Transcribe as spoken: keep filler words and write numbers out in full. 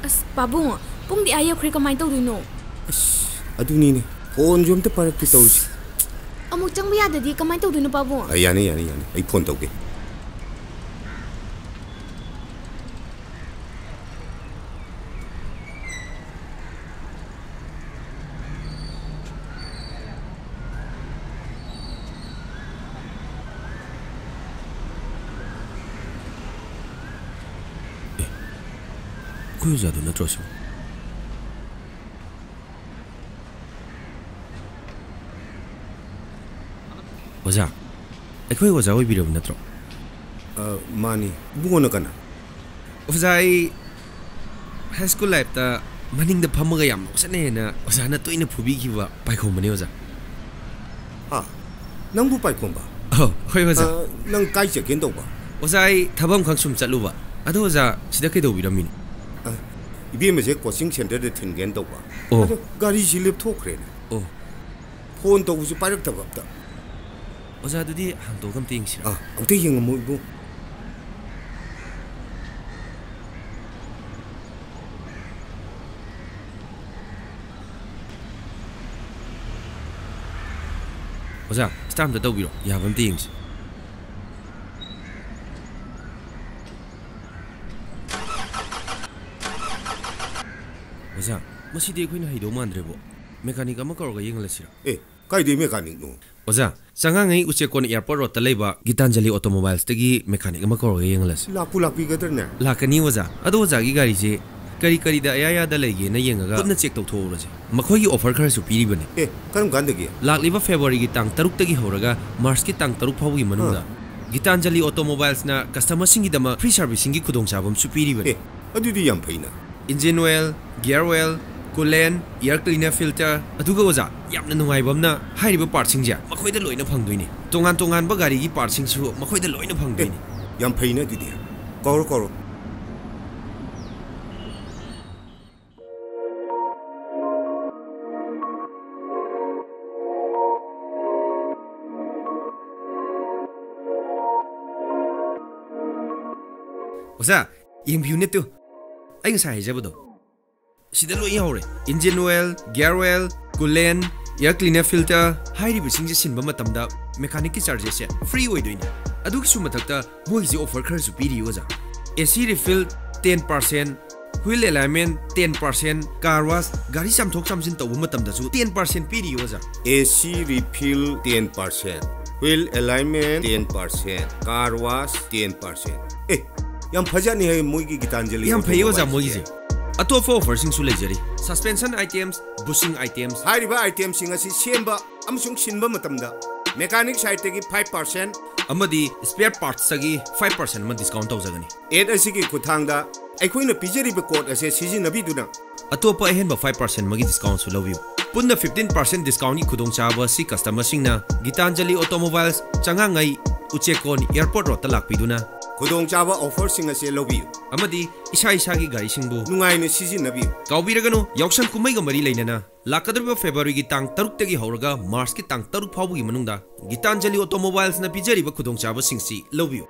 ꯑꯁ, ꯄꯥꯕꯨꯡ, ꯄꯨꯡꯗꯤ ꯑꯥ ꯌꯧꯈ꯭ꯔꯦ, ꯀꯃꯥꯏꯅ ꯇꯧꯗꯣꯏꯅꯣ? ꯑꯁ, ꯑꯗꯨꯅꯤꯅꯦ, ꯐꯣꯟꯁꯨ ꯑꯝꯇ ꯄꯥꯏꯔꯛꯇꯦ ꯇꯧꯔꯤꯁꯦ꯫ ꯑꯃꯨꯛ ꯆꯪꯕ ꯌꯥꯗꯗꯤ ꯀꯃꯥꯏꯅ ꯇꯧꯗꯣꯏꯅꯣ, ꯄꯥꯕꯨꯡ? ꯑ, ꯌꯥꯅꯤ, ꯌꯥꯅꯤ, ꯌꯥꯅꯤ, ꯑꯩ ꯐꯣꯟ ꯇꯧꯒꯦ꯫ ꯑꯦ, ꯑꯩꯈꯣꯏ ꯑꯣꯖꯥꯗꯨ ꯅꯠꯇ꯭ꯔꯣ ꯁꯤꯕꯨ? ꯑꯣꯖꯥ, ꯑꯩꯈꯣꯏ ꯑꯣꯖꯥ ꯑꯣꯏꯕꯤꯔꯕ ꯅꯠꯇ꯭ꯔꯣ? ꯑ, ꯃꯥꯅꯤ꯫ ꯏꯕꯨꯡꯉꯣꯅ ꯀꯅꯥ? ꯑꯣꯖꯥ, ꯑꯩ ꯍꯥꯏ ꯁ꯭ꯀꯨꯜ ꯂꯥꯏꯐꯇ ꯃꯅꯤꯡꯗ ꯐꯝꯃꯒ ꯌꯥꯝ ꯅꯣꯛꯁꯟꯅꯩꯅ ꯑꯣꯖꯥꯅ ꯇꯣꯏꯅ ꯐꯨꯕꯤꯈꯤꯕ ꯄꯥꯏꯈꯣꯝꯕꯅꯦ, ꯑꯣꯖꯥ꯫ ꯍꯥ? ꯅꯪꯕꯨ ꯄꯥꯏꯈꯣꯝꯕ? ꯑꯧ, ꯍꯣꯏ, ꯑꯣꯖꯥ꯫ ꯑ, ꯅꯪ ꯀꯥꯏ ꯆꯠꯀꯦꯅ ꯇꯧꯕ? ꯑꯣꯖꯥ, ꯑꯩ ꯊꯕꯛ ꯑꯃꯈꯛ ꯁꯨꯝ ꯆꯠꯂꯨꯕ꯫ ꯑꯗꯣ ꯑꯣꯖꯥ, ꯁꯤꯗ ꯀꯩꯗꯧꯕꯤꯔꯝꯃꯤꯅꯣ? ꯑ, ꯏꯕꯦꯝꯃꯁꯦ ꯀꯣꯆꯤꯡ ꯁꯦꯟꯇꯔꯗ ꯊꯤꯟꯒꯦꯅ ꯇꯧꯕ꯫ ꯑꯣ꯫ ꯑꯗꯣ ꯒꯥꯔꯤꯁꯤ ꯂꯦꯞꯊꯣꯛꯈ꯭ꯔꯦꯅꯦ꯫ ꯑꯣ꯫ ꯐꯣꯟ ꯇꯧꯕꯁꯨ ꯄꯥꯏꯔꯛꯇꯕ ꯑꯝꯇ꯫ ꯑꯣꯖꯥ, ꯑꯗꯨꯗꯤ ꯍꯥꯡꯇꯣꯛꯑꯒ ꯑꯝꯇ ꯌꯦꯡꯁꯤꯔꯥ? ꯑꯥ, ꯑꯝꯇ ꯌꯦꯡꯉꯝꯃꯣ ꯏꯕꯨꯡ꯫ ꯑꯣꯖꯥ, start ꯑꯝꯇ ꯇꯧꯕꯤꯔꯣ, ꯌꯥꯕ꯭ꯔꯥ ꯑꯝꯇ ꯌꯦꯡꯁꯤ꯫ ꯑꯣꯖꯥ, ꯃꯁꯤꯗꯤ ꯑꯩꯈꯣꯏꯅ ꯍꯩꯗꯧ ꯃꯥꯟꯗ꯭ꯔꯦꯕꯣ꯫ Mechanic ꯑꯃ ꯀꯧꯔꯒ ꯌꯦꯡꯍꯜꯂꯁꯤꯔꯥ? ꯑꯦ, ꯀꯥꯏꯗꯩ mechanicꯅꯣ? ꯑꯣꯖꯥ, ꯆꯉꯥꯡꯉꯩ ꯎꯆꯦꯛꯀꯣꯟ airport roadꯇ ꯂꯩꯕ ꯒꯤꯇꯥꯟꯖꯂꯤ Automobilesꯇꯒꯤ mechanic ꯑꯃ ꯀꯧꯔꯒ ꯌꯦꯡꯍꯜꯂꯁꯤ꯫ ꯂꯥꯛꯄꯨ ꯂꯥꯛꯄꯤꯒꯗ꯭ꯔꯅꯦ? ꯂꯥꯛꯀꯅꯤ ꯑꯣꯖꯥ꯫ ꯑꯗꯣ ꯑꯣꯖꯥꯒꯤ ꯒꯥꯔꯤꯁꯦ ꯀꯔꯤ ꯀꯔꯤꯗ ꯑꯌꯥ ꯑꯌꯥꯗ ꯂꯩꯒꯦꯅ ꯌꯦꯡꯉꯒ ꯀꯨꯞꯅ check ꯇꯧꯊꯣꯛꯍꯧꯔꯁꯦ꯫ ꯃꯈꯣꯏꯒꯤ offer ꯈꯔꯁꯨ ꯄꯤꯔꯤꯕꯅꯤ꯫ ꯑꯦ, ꯀꯔꯝ ꯀꯥꯟꯗꯒꯤ? ꯂꯥꯛꯂꯤꯕ Februaryꯒꯤ ꯇꯥꯡ ꯇꯔꯨꯛꯇꯒꯤ ꯍꯧꯔꯒ Marchꯀꯤ ꯇꯥꯡ ꯇꯔꯨꯛ ꯐꯥꯎꯕꯒꯤ ꯃꯅꯨꯡꯗ꯫ ꯑꯥ꯫ ꯒꯤꯇꯥꯟꯖꯂꯤ Automobilesꯅ customerꯁꯤꯡꯒꯤꯗꯃꯛ free servicingꯒꯤ ꯈꯨꯗꯣꯡꯆꯥꯕ ꯑꯃꯁꯨ ꯄꯤꯔꯤꯕꯅꯤ꯫ ꯑꯦ, ꯑꯗꯨꯗꯤ ꯌꯥꯝ ꯐꯩꯅ꯫ Engine oil, gear oil, coolant, air cleaner filter, ꯑꯗꯨꯒ ꯑꯣꯖꯥ, ꯌꯥꯝꯅ ꯅꯨꯡꯉꯥꯏꯕ ꯑꯃꯅ ꯍꯥꯏꯔꯤꯕ partꯁꯤꯡꯁꯦ ꯃꯈꯣꯏꯗ ꯂꯣꯏꯅ ꯐꯪꯗꯣꯏꯅꯤ꯫ ꯇꯣꯉꯥꯟ ꯇꯣꯉꯥꯟꯕ ꯒꯥꯔꯤꯒꯤ partꯁꯤꯡꯁꯨ ꯃꯈꯣꯏꯗ ꯂꯣꯏꯅ ꯐꯪꯗꯣꯏꯅꯤ꯫ ꯑꯦ, ꯌꯥꯝ ꯐꯩꯅ ꯑꯗꯨꯗꯤ꯫ ꯀꯧꯔꯣ, ꯀꯧꯔꯣ꯫ ꯑꯣꯖꯥ, ꯌꯦꯡꯕꯤꯌꯨꯅꯦ ꯇꯨ꯫ ꯑꯩ ꯉꯁꯥꯏ ꯍꯥꯏꯖꯕꯗꯣ ꯁꯤꯗ ꯂꯣꯏ ꯌꯥꯎꯔꯦ꯫ Engine oil, gear oil, coolant, air cleaner filter ꯍꯥꯏꯔꯤꯕꯁꯤꯡꯁꯦ ꯁꯤꯟꯕ ꯃꯇꯝꯗ mechanicꯀꯤ chargesꯁꯦ free ꯑꯣꯏꯗꯣꯏꯅꯦ꯫ ꯑꯗꯨꯒꯤꯁꯨ ꯃꯊꯛꯇ ꯃꯣꯏꯒꯤꯁꯦ offer ꯈꯔꯁꯨ ꯄꯤꯔꯤ ꯑꯣꯖꯥ꯫ AC refill ten percent, wheel alignment ten percent, car wash, ꯒꯥꯔꯤ ꯆꯥꯝꯊꯣꯛ ꯆꯥꯝꯁꯤꯟ ꯇꯧꯕ ꯃꯇꯝꯗꯁꯨ ten percent ꯄꯤꯔꯤ ꯑꯣꯖꯥ꯫ AC refill ten percent, wheel alignment ten percent, car wash ten percent. ꯑꯦ, ꯌꯥꯝ ꯐꯖꯅꯤ ꯍꯥꯏ ꯃꯣꯏꯒꯤ ꯒꯤꯇꯥꯟꯖꯂꯤ꯫ ꯌꯥꯝ ꯐꯩ ꯑꯣꯖꯥ ꯃꯣꯏꯒꯤꯁꯦ꯫ ꯑꯇꯣꯞꯄ offerꯁꯤꯡꯁꯨ ꯂꯩꯖꯔꯤ꯫ Suspension items, bushing items꯫ ꯍꯥꯏꯔꯤꯕ itemꯁꯤꯡ ꯑꯁꯤ ꯁꯦꯝꯕ ꯑꯃꯁꯨꯡ ꯁꯤꯟꯕ ꯃꯇꯝꯗ mechanic sideꯇꯒꯤ five percent ꯑꯃꯗꯤ spare partsꯇꯒꯤ five percent ꯑꯃ discount ꯇꯧꯖꯒꯅꯤ꯫ Ad ꯑꯁꯤꯒꯤ ꯈꯨꯠꯊꯥꯡꯗ ꯑꯩꯈꯣꯏꯅ ꯄꯤꯖꯔꯤꯕ code ꯑꯁꯦ ꯁꯤꯖꯤꯟꯅꯕꯤꯗꯨꯅ ꯑꯇꯣꯞꯄ ꯑꯍꯦꯟꯕ five percent ꯑꯃꯒꯤ discountꯁꯨ ꯂꯧꯕꯤꯌꯨ꯫ ꯄꯨꯟꯅ fifteen percent discountꯀꯤ ꯈꯨꯗꯣꯡꯆꯥꯕ ꯑꯁꯤ customerꯁꯤꯡꯅ ꯒꯤꯇꯥꯟꯖꯂꯤ Automobiles, ꯆꯉꯥꯡꯉꯩ, ꯎꯆꯦꯛꯀꯣꯟ, Airport Roadꯇ ꯂꯥꯛꯄꯤꯗꯨꯅ ꯈꯨꯗꯣꯡꯆꯥꯕ offerꯁꯤꯡ ꯑꯁꯦ ꯂꯧꯕꯤꯌꯨ꯫ ꯑꯃꯗꯤ ꯏꯁꯥ ꯏꯁꯥꯒꯤ ꯒꯥꯔꯤꯁꯤꯡꯕꯨ ꯅꯨꯡꯉꯥꯏꯅ ꯁꯤꯖꯤꯟꯅꯕꯤꯌꯨ꯫ ꯀꯥꯎꯕꯤꯔꯒꯅꯨ, ꯌꯥꯎꯁꯪ ꯀꯨꯝꯍꯩꯒ ꯃꯔꯤ ꯂꯩꯅꯅ ꯂꯥꯛꯀꯗꯧꯔꯤꯕ Februaryꯒꯤ ꯇꯥꯡ ꯇꯔꯨꯛꯇꯒꯤ ꯍꯧꯔꯒ Marchꯀꯤ ꯇꯥꯡ ꯇꯔꯨꯛ ꯐꯥꯎꯕꯒꯤ ꯃꯅꯨꯡꯗ ꯒꯤꯇꯥꯟꯖꯂꯤ Automobilesꯅ ꯄꯤꯖꯔꯤꯕ ꯈꯨꯗꯣꯡꯆꯥꯕꯁꯤꯡꯁꯤ ꯂꯧꯕꯤꯌꯨ꯫